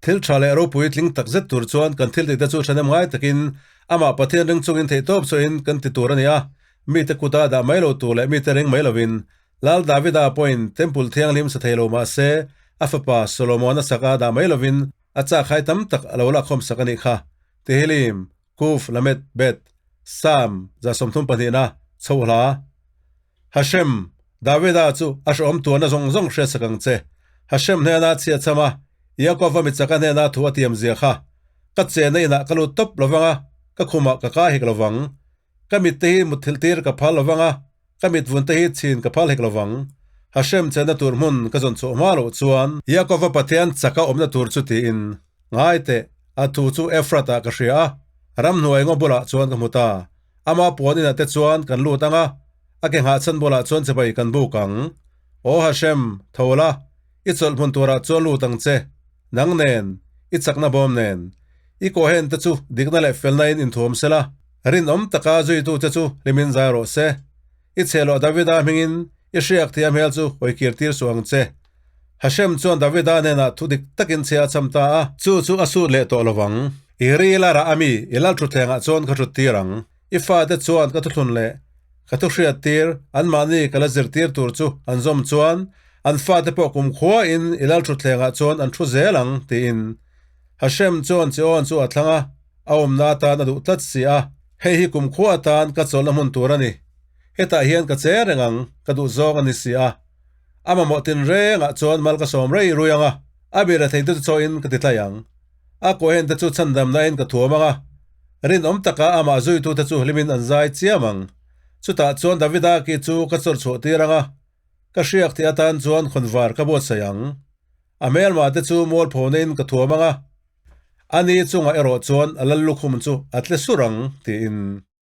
Thil tha leh ropui tling tak zet tur chuan kan thil tihte chu thahnem ngai takin amah Pathian ring chungin theihtawp chauhin kan ti tur a ni a, mite kuta dah mai lo tur leh mite ring mai lovin. Lal Davida pawhin Temple thianghlim sa thei lo mah se, a fapa Solomona sak a dah mai lovin a chak hai tam tak a lo lakkhawm sak a nih kha. Tehillim, Kuf, Lamed, Bet, Sam, 32 na, Chhohla. Hashem, Davida chu a hrehawm tuarna zawng zawng hriatsak ang che. Hashem hnena chhia cham a, Yaakova michaka hnena thu a tiam zia kha. Ka chenna inah ka lut tawp lovang a, ka khumah ka kai hek lovang. Ka mitte hi mutthilh tir ka phal lovang a, ka mitvunte hi chhin ka phal hek lovang. Hashem chenna tur hmun ka zawn chhuah hma loh chuan. Yaakova Pathian chaka awmna tur chu tiin, Ngai teh, a thu chu Efratah ka hria a, ramhnuai ngaw bulah chuan ka hmu ta. Ama puan inah te chuan kan lut ang a, a ke nghah chhan bulah chuan chibai kan buk ang. Aw Hashem, tho la, i chawlh hmun turah chuan lut ang che. Nang nen, i chakna bawm nen. I kawhen te chu dikna leh felna in inthuam se la, rinawm taka zuitu che chu hlimin zai rawh se. I chhehloh Davida hmingin i hriak thei a hmel chu hawikir tir suh ang che. Hashem chuan Davida hnenah thu dik takin chhe a cham ta a. Chu chu a sut leh tawh lovang. I ril a rah a mi, i lal thutthlengah chuan ka thut tir ang. I fate chuan ka thuthlun leh ka thu hriat tir, anmahni ka la zirtir tur chu an zawm chuan, an fate pawh kumkhuain i lal thutthlengah chuan an thu zel ang, tiin. Hashem chuan Chion chu a thlang a, a awmna atan a duh tlat si a. Hei hi kumkhua atan ka chawlhna hmun tur a ni. Hetah hian ka che reng ang, ka duh zawng a ni si a. A mamawh tinrengah chuan mal ka sawm rei rui ang a, a bira theite chu chawhin ka ti tlai ang. A kohen te chu chhandamna in ka thuam ang a, rinawm taka amah zuitute chu hlimin an zai chiam ang. Chutah chuan Davida ki chu ka chawr chhuah tir ang a, ka hriak tih atan chuan khawnvar ka buatsaih ang. A hmelmah te chu mualphona in ka thuam ang a, ani chungah erawh chuan a lal lukhum chu a tle sur ang, tiin.